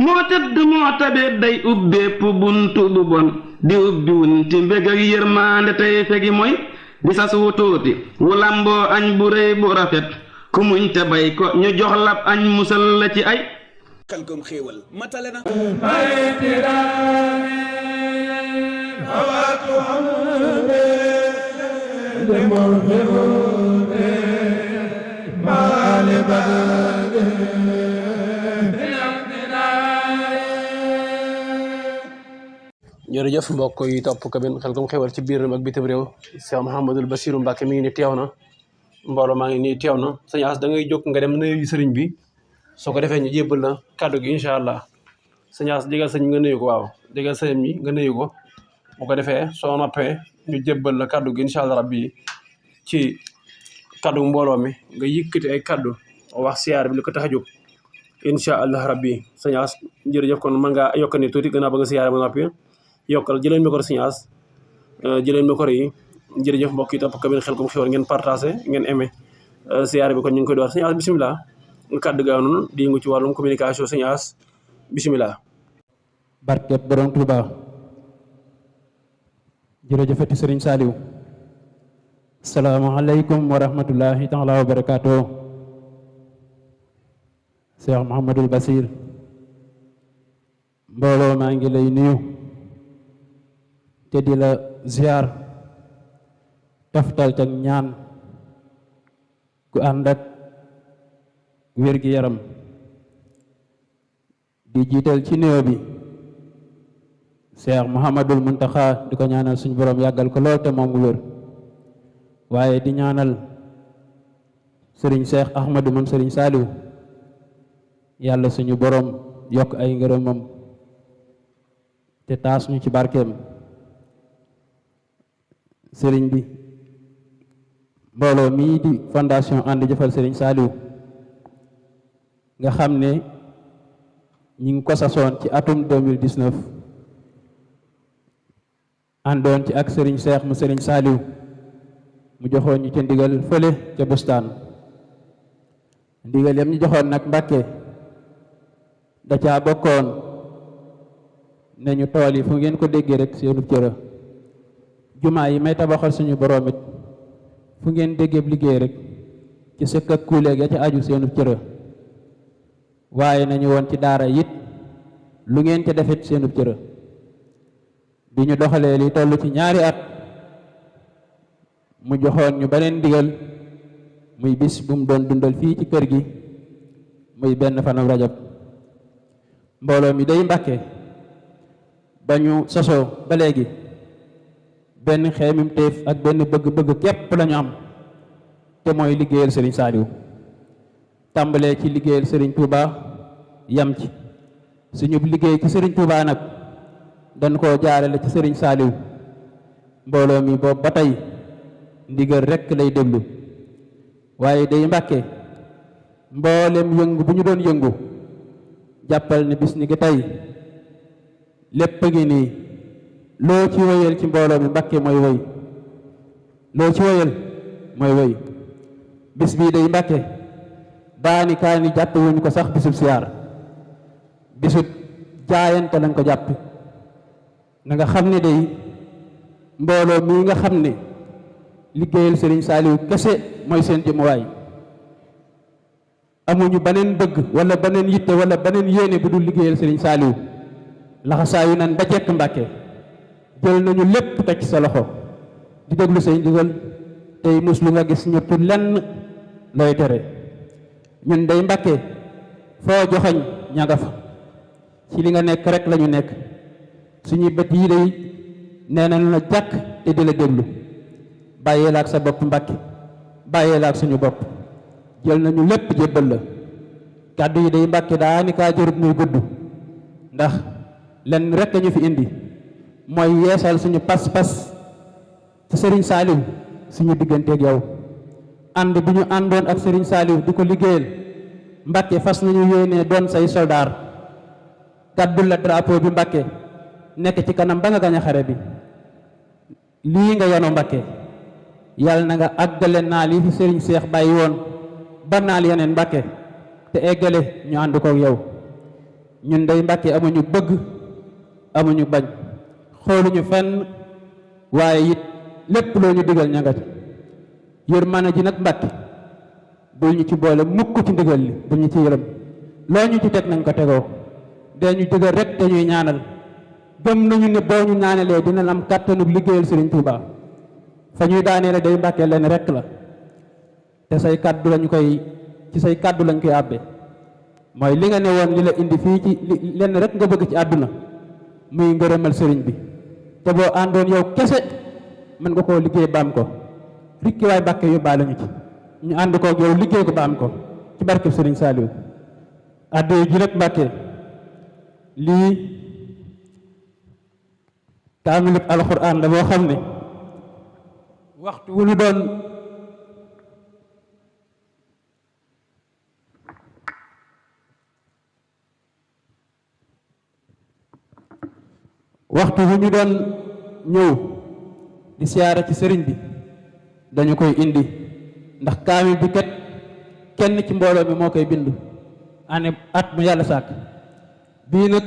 moo tëdd moo tabeet day ubbeepp buntu bu bon di ubbi wunti mbég ak yërmaande tey fegi mooy di sas wu tuuti wu lamboo añ bu rëy bu rafet ku muñ te bay ko ñu jox lab añ musal la ci ay Khelcom xéewal matale na jërëjëf mbokk yi topp Kabine Khelcom xéewal ci biir ak bitim réew Cheikh Mouhamadul Bassirou Mbacké mi ngi ni teew na mbooloo maa ngi nii teew na sëñ As da ngay jóg nga dem nuyu sëriñ bi soo ko defee ñu jébbal la kàddu gi incha allah sëñ As digal sëñ nga nuyu ko waaw digal sëñ mi nga nuyu ko bu ko defee soo noppee ñu jébbal la kàddu gi incha allah rabbi ci kàddu mbooloo mi nga yëkkati ay kàddu wax siyaar bi li ko tax a jóg incha allah rabbi sëñ As jërëjëf kon mën ngaa yokk ni tuuti gannaaw ba nga siyaare ba noppi yokkal jëleen micro sëñ As jëleen micro yi jërëjëf mbokk yi topp Kabine Khelcom xéewal ngeen partagé ngeen aimé siyaare bi kon ñu ngi koy door sëñ As bisimilah nga kàddu gaaw noonu di yëngu ci wàllum communication sëñ As bisimilah. barkeb borom Tuuba jërëjëfati sëriñ Saliou salaamaaleykum wa rahmatullahi taala wa barakaatu Cheikh Mouhamadul Bassir mbooloo maa ngi lay nuyu te di la ziar taftal ca ñaan ku ànd ak wér-gi yaram di jiital ci néew bi Cheikh Mouhamadul Muntaxa di ko ñaanal suñu borom yàggal ko lool te moom mu wér waaye di ñaanal sëriñ Cheikh Ahmadou moom sëriñ Saliou yàlla suñu borom yokk ay ngërëmam te taas ñu ci barkeem sëriñ bi mbooloo mii di fondation ànd jëfal sëriñ Saliou nga xam ne ñi ngi ko sasoon ci atum 2019 àndoon ci ak sëriñ Cheikh mu sëriñ Saliou mu joxoon ñu ca ndigal fële ca bustaan ndigal yam ñu joxoon nag Mbàkke da caa bokkoon ne ñu tool yi fu ngeen ko déggee rek seenu cëra jumaa yi may tabaxal suñu borom it fu ngeen déggee liggéey rek ci sëkk ak kuuleeg ya ca aju seenu cëra waaye nañu woon ci daara it lu ngeen ca defit seenu cëra bi ñu doxalee li toll ci ñaari at mu joxoon ñu beneen ndigal muy bis bu mu doon dundal fii ci kër gi muy benn fanu rajab mbooloo mi day Mbàkke ba ñu sosoo ba léegi benn xeemim téef ak benn bëgg-bëgg képp lañu am te mooy liggéeyal sëriñ Saliou tàmbalee ci liggéeyal sëriñ Touba yam ci suñu liggéey ci sëriñ Touba nag dañ koo jaarale ci sëriñ Saliou mbooloo mi boobu ba tey ndigal rekk lay déglu waaye day Mbàkke mboolem yëngu bu ñu doon yëngu jàppal ne bis ni ki tey lépp ngi nii loo ci wéyal ci mbooloo mi Mbàkke mooy wéy loo ci wéyal mooy wéy bis bii day Mbàkke daani kaa ni jàpp wuñ ko sax bisub siyaar bisub jaayante lañ ko jàpp na nga xam ne day mbooloo mii nga xam ne liggéeyal sëriñ Saliou kese mooy seen jëmuwaay amuñu beneen bëgg wala beneen yitte wala beneen yéene bu dul liggéeyal sëriñ Saliou laxasaayu nan ba jekk Mbàkke jël nañu lépp teg ci sa loxo di déglu say ndigal tey mus lu nga gis ñu tu lenn looy tere ñun day Mbàkke foo joxañ ña nga fa ci li nga nekk rek lañu nekk suñuy bët yi day nee nañu la jàkk te di la déglu bàyyee la ak sa bopp Mbàkke bàyyee la ak suñu bopp jël nañu lépp jébbal la kàddu yi day Mbàkke daa ni kaa jërut muy gudd ndax lenn rek ñu fi indi mooy yeesal suñu pas-pas ci sëriñ Saliou suñu digganteeg yow ànd bi ñu àndoon ak sëriñ Saliou di ko liggéeyal Mbàkke fas nañu yéenee doon say soldaar gàddul la drapeau bi Mbàkke nekk ci kanam ba nga gañ a xare bi lii nga yano Mbàkke yàlla na nga àggale naal yi fi sëriñ Seex bàyyi woon ba naal yeneen Mbàkke te eggale ñu ànd koog yow ñun day Mbàkke amuñu bëgg amuñu bañ xooluñu fenn waaye it lépp loo ñu digal ñangati yërmande ji nag Mbàkke bul ñu ci boole mukk ci ndigal li bul ñu ci yërëm loo ñu ci teg nañ ko tegoo dee ñu digal rek te ñuy ñaanal gëm nañu ne boo ñu ñaanalee dina am kàttanu liggéeyal Sëriñ Tuubaa fa ñuy daaneele day Mbàkke leen rek la te say kàddu lañ koy ci say kàddu lañ koy àbbe mooy li nga ne woon li la indi fii ci lenn rek nga bëgg ci àdduna muy ngërëmal sëriñ bi te boo àndoon yow kese mën nga koo liggéey baam ko rikki waay Mbàkke yóbbaale ñu ci ñu ànd koog yow liggéey ko baam ko ci barkeb Sëriñ Saaliw addiya ji nag Mbàkke lii kaamilub alxuraan la boo xam ne waxtu wu ñu doon ñëw di siyaare ci sëriñ bi dañu koy indi ndax kaamil bi kat kenn ci mbooloo mi moo koy bind at mu yàlla sàkk bii nag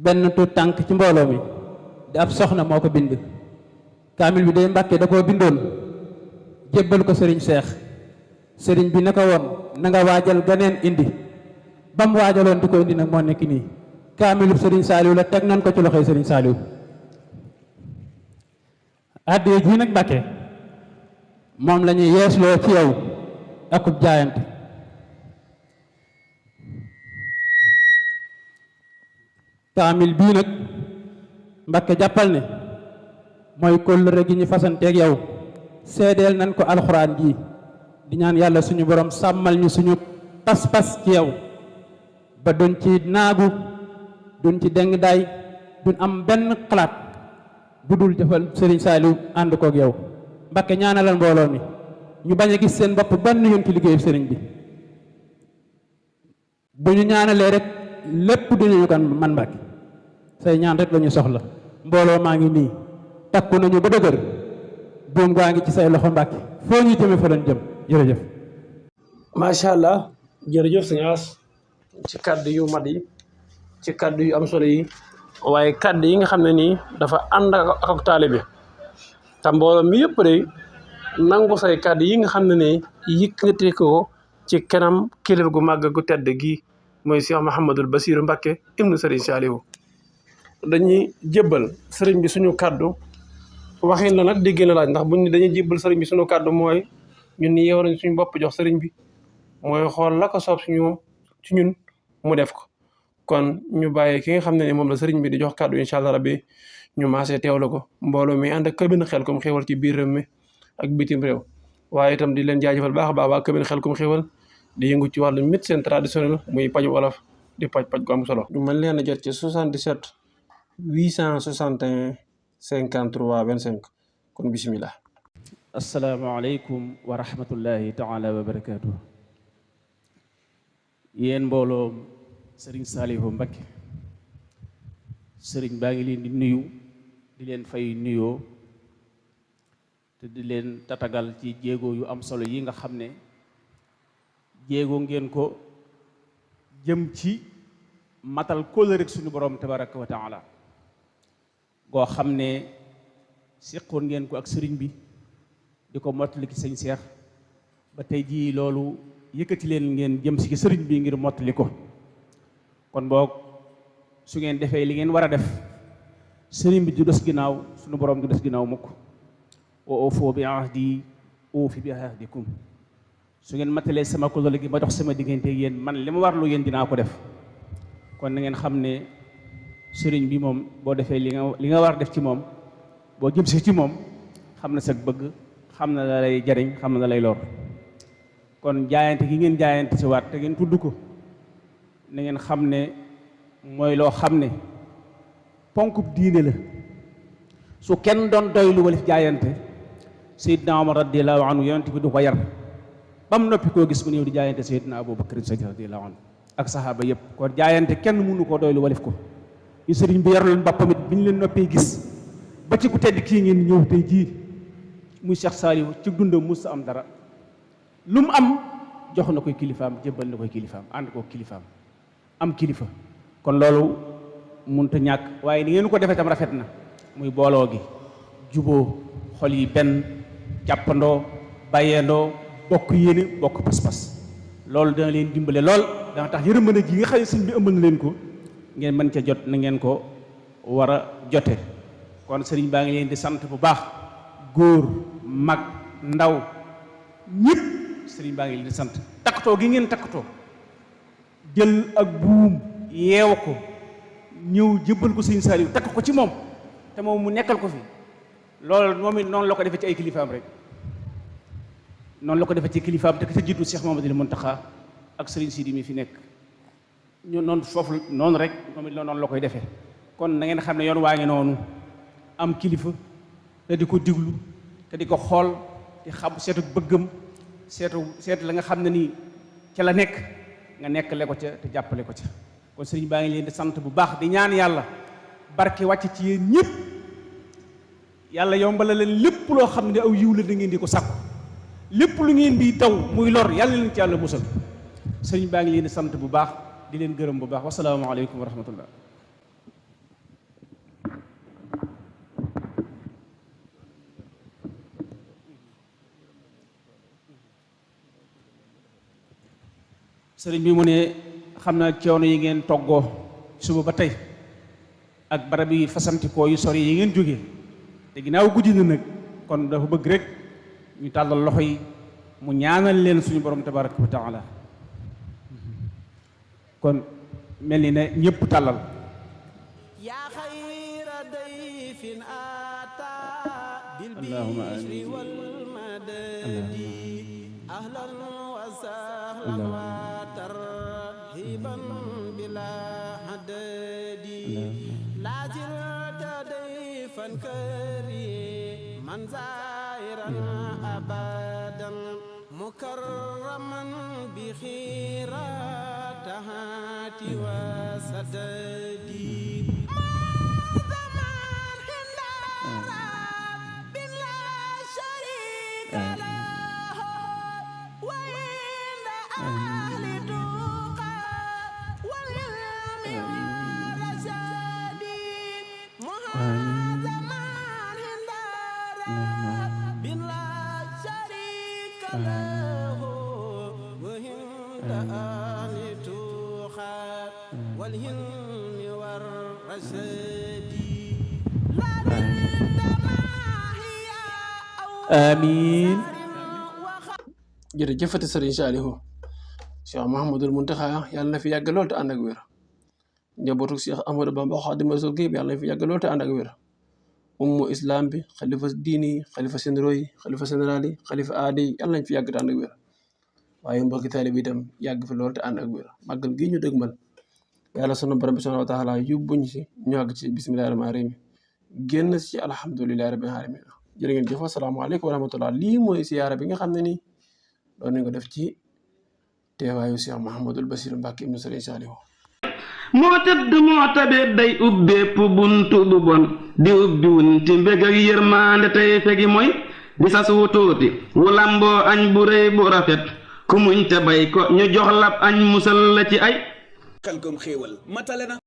benn tu tànk ci mbooloo mi di ab soxna moo ko bind kaamil bi day Mbàkke da koo bindoon jébbal ko sëriñ Seex sëriñ bi ne ko woon na nga waajal ganeen indi ba mu waajaloon di ko indi nag moo nekk nii kaamilu sëriñ Saaliw la teg nañ ko ci loxoy sëriñ Saaliw addiya ji nag Mbàkke moom la ñuy yeesloo ci yow akub jaayante kaamil bii nag Mbàkke jàppal ne mooy kóllëre gi ñu fasanteeg yow seedeel nañ ko alxuraan ji di ñaan yàlla suñu borom sàmmal ñu suñu pas-pas ci yow ba duñ ci naagu duñ ci deng daay duñ am benn xalaat bu dul jëfal Sëriñ Saaliw ànd koog yow Mbàkke ñaanalal mbooloo mi ñu bañ a gis seen bopp benn yoon ci liggéeyu sëriñ bi bu ñu ñaanalee rek lépp duñu kan man Mbàkke say ñaan rek lañu soxla mbooloo maa ngi nii takku nañu ba dëgër buum gaa ngi ci say loxo Mbàkke foo ñu jëme fa lañ jëm jërëjëf macha allah jërëjëf sëñ As ci kàddu yu mat yi ci kàddu yu am solo yi waaye kàddu yi nga xam ne nii dafa ànd ak taalibe te mbooloo mi yëpp de nangu say kàddu yi nga xam ne ne yëkkati ko ci kanam kilif gu màgg gu tedd gi mooy Cheikh Mouhamadul Bassirou Mbacké ibnu Serigne Saliou dañuy jébbal sëriñ bi suñu kàddu waxin la nag dégg na laaj ndax buñ ni dañuy jébbal sëriñ bi suñu kàddu mooy ñun ni yow nañ suñu bopp jox sëriñ bi mooy xool la ko soob ci ñun mu def ko kon ñu bàyyi ki nga xam ne ni moom la sëriñ bi di jox kàddu incha allah rabbi ñu maasee teewlu ko mbooloo mi ànd ak Kabine Xelcom Xéwal ci biir réew mi ak bitim réew waaye itam di leen jaajëfal baax a baax waa Kabine Xelcom Xéwal di yëngu ci wàllu médecine traditionnel muy paju wolof di paj gu am solo. ñu mën leen a jot ci 77 861 53 25 kon bisimilah. asalaamaaleykum wa rahmatullahi taala wa barakaatu. yéen mbooloo Serigne Saliou Mbacké Serigne baa ngi leen di nuyu di leen fay nuyoo te di leen tatagal ci jéego yu am solo yi nga xam ne jéego ngeen ko jëm ci matal kóllëre suñu borom tabaraka wa taala goo xam ne seqoon ngeen ko ak sëriñ bi di ko mottali ci sëñ Seex ba tey jii loolu yëkkati leen ngeen jëm si ci sëriñ bi ngir mottali ko kon boog su ngeen defee li ngeen war a def sëriñ bi du des ginnaaw suñu borom du des ginnaaw mukk wa awfu bi ahdi uufi bi ahdikum su ngeen matalee sama kóllëre gi ma dox sama diggante ak yéen man li ma warlu yéen dinaa ko def kon na ngeen xam ne sëriñ bi moom boo defee li nga war a def ci moom boo jëm si ci moom xam na sa bëgg xam na la lay jariñ xam na la lay lor kon jaayante gi ngeen jaayante si waat te ngeen tudd ko na ngeen xam ne mooy loo xam ne ponkub diine la su kenn doon doy lu walif jaayante Seydina Omar radiyallahu anhu yonent bi du ko yar ba mu noppi koo gis mu ñëw di jaayante Seydina Abu Bakr Sadiq radiyallahu anhu ak saxaaba yëpp kon jaayante kenn mënu koo doy lu walif ko ñu sëriñ bi yaru leen boppam it bi ñu leen noppee gis ba ci ku tedd kii ngeen ñëw tey jii muy Cheikh Saliou ci dundam mus am dara lu mu am jox na koy kilifaam jébbal na koy kilifaam ànd koo kilifaam am kilifa kon loolu mënut a ñàkk waaye ni ngeen ko defee tam rafet na muy booloo gi juboo xol yi benn jàppandoo bàyyeendoo bokk yéene bokk pas-pas loolu dana leen dimbale lool dana tax yërmande ji nga xam ne sëñ bi ëmbal na leen ko ngeen mën ca jot na ngeen ko war a jote kon sëriñ baa ngi leen di sant bu baax góor mag ndaw ñëpp sëriñ baa ngi leen di sant takkatoo gi ngeen takkatoo jël ak buum yeew ko ñëw jébbal ko sëriñ Saliou takk ko ci moom te moom mu nekkal ko fi loolu moom it noonu la ko defee ci ay kilifaam rek noonu la ko defee ci kilifaam te ka ca jiitu Cheikh Mamadou Mountakha ak sëriñ Sidi mi fi nekk ñu noonu foofu noonu rek moom it noonu la koy defee kon na ngeen xam ne yoon waa ngi noonu am kilifa te di ko diglu te di ko xool di xam seetu bëggam seetu la nga xam ne nii ca la nekk nga nekkale ko ca te jàppale ko ca kon sëriñ baa ngi leen di sant bu baax di ñaan yàlla barke wàcc ci yéen ñëpp yàlla yombala leen lépp loo xam ne aw yiw la da ngeen di ko sàkku lépp lu ngeen di daw muy lor yàlla leen ci yàlla musal sëriñ baa ngi leen di sant bu baax di leen gërëm bu baax wasalaamaaleykum wa rahmatullah sëriñ bi mu ne xam naa coono yi ngeen toggoo suba ba tey ak barab yi fasantikoo yu sori yi ngeen jógee te ginnaaw guddi na nag kon dafa bëgg rek ñu tàllal loxo yi mu ñaanal leen suñu borom tabaraka wa taala kon mel ni ne ñëpp tàllal yaa xayra dayfin ata bil allahumma bishri amin wal madadi ahlan wa sahlan wa tarhiban bila hadadi la zilta dayfan kariman zairan abadan mukarraman bi khiratahati wa sadadi amiin jërëjëfati sëriñ Saliou Cheikh Mouhamadul Mountakha yàlla na fi yàgg lool te ànd ak wér njabootu Cheikh Ahmadou Bamba Khadimu Rasul gi yàlla na fi yàgg lool te ànd ak wér ummu islam bi xalifa diini yi xalifa généraux yi xalifa général yi xalifa aada yi yàlla nañ fi yàgg te ànd ak wér waaye mbokki taalibe bi itam yàgg fi lool te ànd ak wér màggal gii ñu dëgmal yàlla sunu borom bi subhanahu wa taala yóbbuñ si ñu àgg ci bismillahi rahmaani rahim génn ci alhamdulillahi rabbil alamin jërë ngeen jëf asalaamaaleykum wa rahmatullah lii mooy siyaara bi nga xam ne nii doon nañ ko def ci teewaayu Cheikh Mouhamadul Basiru Mbàkke ibnu Sëriñ Saliou moo tëdd moo tabeet day ubbeepp buntu bu bon di ubbi wunti mbég ak yërmaande tey fegi mooy di sas wu tuuti wu lamboo añ bu rëy bu rafet ku muñ te bay ko ñu jox lab añ musal la ci ay Khelcom xéewal matale na